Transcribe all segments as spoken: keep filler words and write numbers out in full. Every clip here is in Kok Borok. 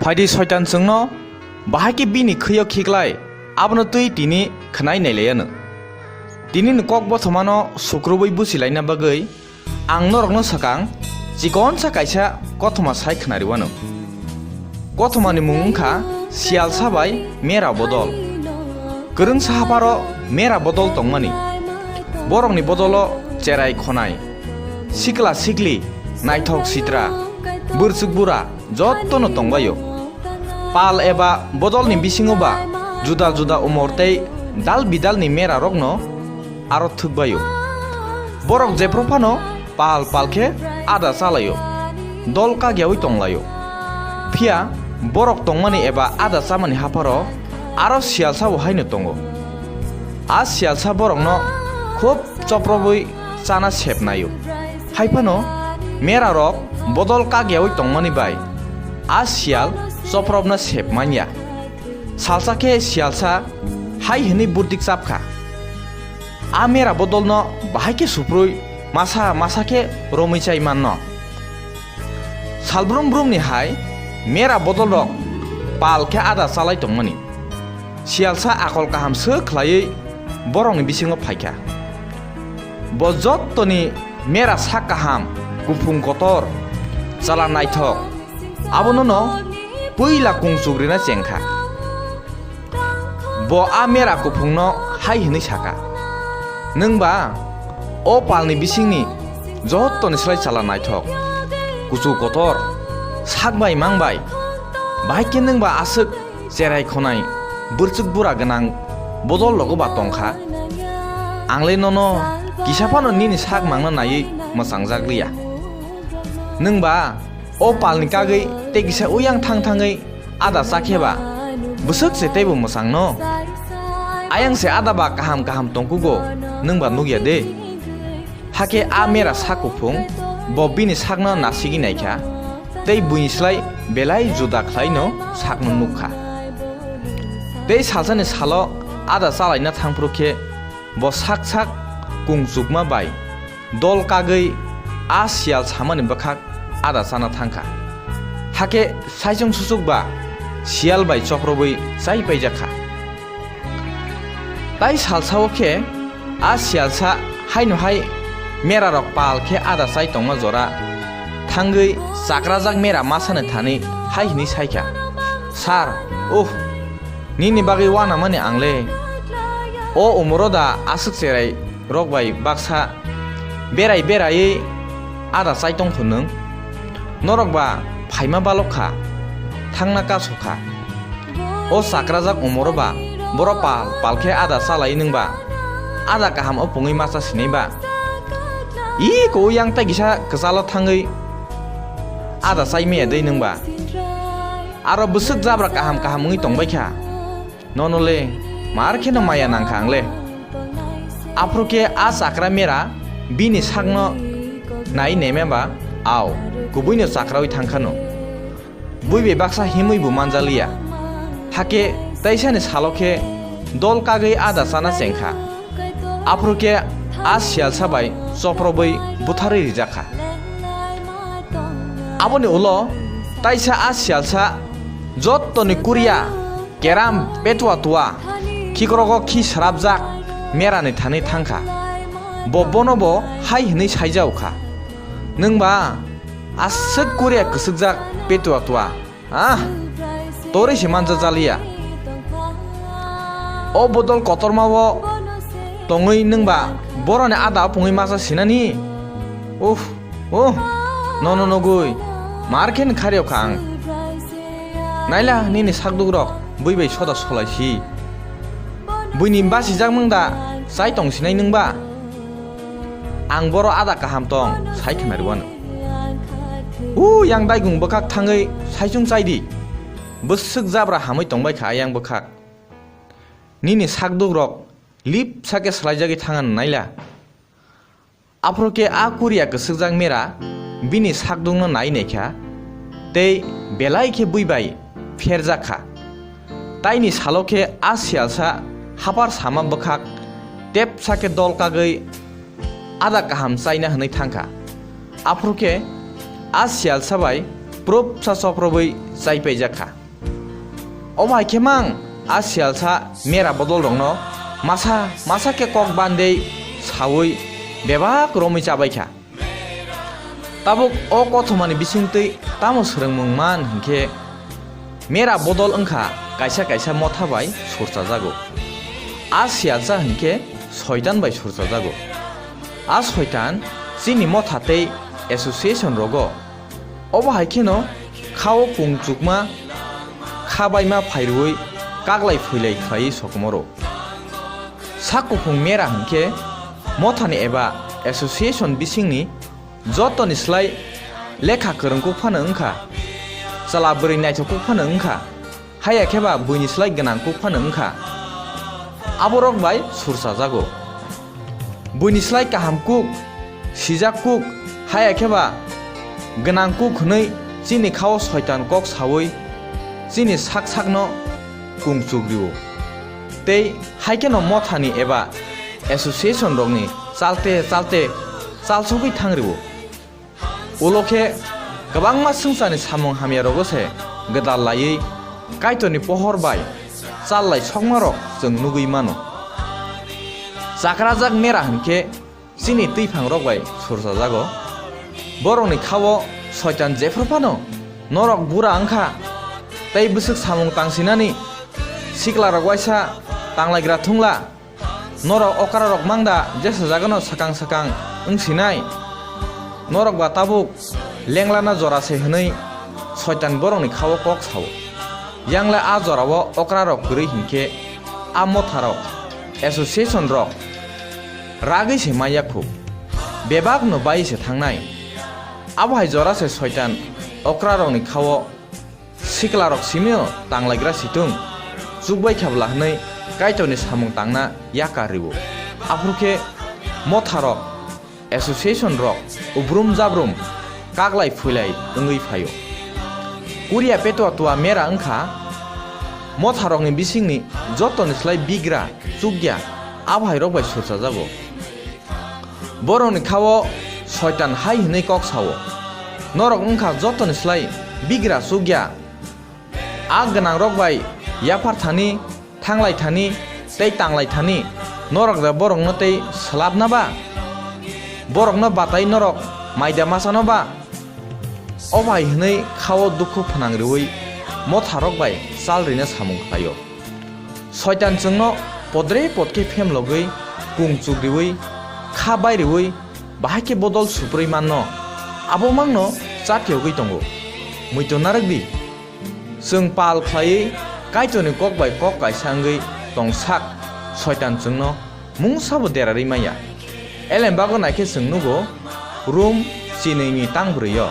Phaidi soitan chwngno bahai khe bini khwio khiklai, abono twi tini khwnai nailaianw. Tinini kok bothomano sukrubwi buchilaina bagwi ang norokno swkang chikonsa kaisa kothoma sai khwnariwanw. Kothomani mung wngkha Siyalsa bai Mera Bodol. Kwrwngsa hapharo Mera Bodol tongmani. Borokni bodolo cherai khonai, sikla sikli, naithok sitra, bwrchuk bura jottono tongbaio. Pal eba bodolni bisingo ba juda juda umor tei dal bidalni merarokno aro thwkbaio. Borok jephru phano pal pal khe ada chalaio, dol kagyaui tonglaio. Phiya borok tongmani eba ada chamani hapharo aro siyalsabo haino tongo. A siyalsa borokno khub choprobwi chana sep naio. Hai phano merarok bodol kagyaui tongmani bai a siyal chopropna sep manya. Salsa khe siyalsa hai hwnwi burdik chap kha, "A mera bodolno bahai khe suprui masa masa khe romwi chai manno." Salbrum brumni hai mera bodolrok pal khe ada chalai tongmani. Siyalsa akol kaham swk khlaiwi borokni bisingo phaikha. Bo jottoni mera sak kaham, kuphung kotor, chala naithok, abonono puila kungchuk rina chengkha. Bo a mera kuphungno hai hwnwi saka, "Nwngba o palni bisingni jottoni slai chala naithok, kuchuk kotor, sak bai mang bai, bahai khe nwngba aswk cherai khonai bwrchuk bura gwnang bodol rogo ba tongkha. Ang le nono kisa phano nini sak mangna naiwi mwchangjak liya. Nwngba o palni kagwi tei kisa uyang thang thangwi ada chakhe ba bwswk se teibo mwchangno. Ayang se ada ba kaham kaham tongkugo, nwngba nukya de?" Hakhe a mera sak kuphung bo bini sakno nasigwi naikha, tei buini slai belai juda khlaino sakno nukkha. Tei salsani salo ada chalaina thangphru khe bo sak sak kungchukma bai dol kagwi a siyal samani bwkhak ada chana thangkha. Hakhe saichung suchuk ba siyal bai choprobwi chai paijakha. Tai salsao khe a siyalsa haino hai merarok pal khe ada chai tongma jora thangwi chakrajak mera masani thani hai hwnwi saikha, "Sir, uh, nini bagwi uanamani ang le. O umoro da aswk cherai rok bai baksa berai beraiwi ada chai tong kho nwng? Norok ba phaima balok kha, thangna kasu kha. O chakrajak umoro ba boro pal pal khe ada chalai nwng ba, ada kaham o pungwi masa sinai ba? I ko yang tai kisa kwchalo thangwi ada chai maya dei nwng ba? Aro bwswk jabra kaham kaham wngwi tong bai kha. Nono le mar kheno maya nang kha ang le." Aphuru khe a chakra mera bini sakno nai nemya ba, au, kubuino chakraui thang khano. Bui bai baksa himwi bo manjaliya. Hakhe taisani salo khe dol kagwi ada chana chengkha. Aphuru khe a siyalsa bai choprobwi butharwi rijak kha. Aboni ulo taisa a siyalsa jottoni kuriya keram petua tua, khikrogo khi srapjak merani thani thangkha. Bo bono bo hai hwnwi saijao kha, "Nwngba aswk kuriya kwswkjak petua tua, ah, torwi se manja jaliya. O bodol kotorma o tongwi nwngba boroni ada o pungwi masa sinani? Uff, uh, nono nugwi mar khe nkhari kha ang. Naila nini sakduk rok bui bai soda solai si. Buini basijakmung da chai tong sinai nwngba? Ang boro ada kaham tong sai khna rwano. U yang daigung bwkhak thangwi saichung chai di. Bwswk jabra hamwi tong bai kha yang bwkhak. Nini sakduk rok lip sake swlaijagwi thang ano naila." Aphuru khe a kuriya kwswkjak mera bini sakdukno nai naikha tei belai khe bui bai pherjak kha. Taini salo khe a siyalsa hapar sama bwkhak tepsa khe dol kagwi ada kaham chaina hwnwi thangkha. Aphuru khe a siyalsa bai prup sa soprobwi chaipaijak kha. Omo hai khe mang a siyalsa mera bodolrokno masa masa khe kok bandei saui bebak romwi chabai kha. Tabuk o kothomani bisingtwi tamo swrwngmung man hinkhe mera bodol wngkha kaisa kaisa motha bai surchajago. A siyalsa hinkhe soitan bai surchajago. A soitan chini motha tei association rogo. Obo hai kheno khao kung chukma kha baima phairwi kaglai phuilai khlaiwi sokomoro. Sak kuphung mera hinkhe mothani eba association bisingni jotoni slai lekha kwrwng kuk phano wngkha, chwla bwrwi naithok kuk phano wngkha, haiya khe ba buini slai gwnang kuk phano wngkha. Aborok bai surchajago. Buini slai kaham kuk, sijak kuk, haiya khe ba gwnang kuk hwnwi chini khao soitan kok saui chini sak sakno kung chuk rio. Tei hai kheno mothani eba association rokni chalte chalte chalsogwi thang rio. Ulo khe kwbangma swngcharni samung hamyarogo se gwdal laiwi Kaitorni pohor bai chal lai sokmarok chwng nugwi mano. Chakrajak mera hinkhe chini twiphangrok bai surchajago. Borokni khao soitan jephru phano norok bura wngkha tei bwswk samung tangsinani siklarok waisa tanglaigra thungla. Norok okrarok mangda jesa jagano sakang sakang wngsinai. Norok ba tabuk lenglana jora se hwnwi soitan borokni khao kok sao. Yangle a jorao okrarok kwrwi hinkhe a motharok, association rok ragwi se maya khu. Bebakno bai se thangnai. Abo hai jora se soitan okrarokni khao siklarok simio tanglaigra situng chukbai khabla hwnwi Kaitorni samung tangna yakar rio. Aphuru khe motharok, association rok ubrum jabrum kaglai phuilai wngwi phaio. Kuria petua tua mera wngkha motharokni bisingni jotoni slai bigra chukya abhairok bai surchajago. Borokni khao soitan hai hwnwi kok sao, "Norok wngkha jotoni slai bigra chukya. A gwnangrok bai yaphar thani, thanglai thani tei tanglai thani, norok da borokno tei swlapna ba? Borokno batai norok maida masano ba?" Obo hai hwnwi khao dukhu phnang riui motharok bai chal rina samung khlaio. Soitan chwngno podre podkhe phemlogwi, kung chukriui, kha bairiui, bahai khe bodol suprui manno, abo mangno chatyogwi tongo. Muitu narwk di. Chwng pal khlaiwi Kaitorni kok bai kok kaisa wngwi tong sak, Soitan chwngno mungsabo derarwi manya. Elembago naikhe chwng nugo, Rum chinwini tang brwi-o.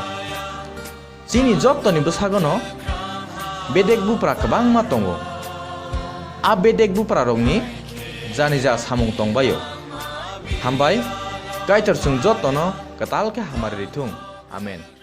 Chini jottoni bwsagono bedek bupra kwbangma tongo. A bedek buprarokni janija samung tongbaio. Hambai, Kaitor chwng jottono kwtal khe hamari rithung. Amen.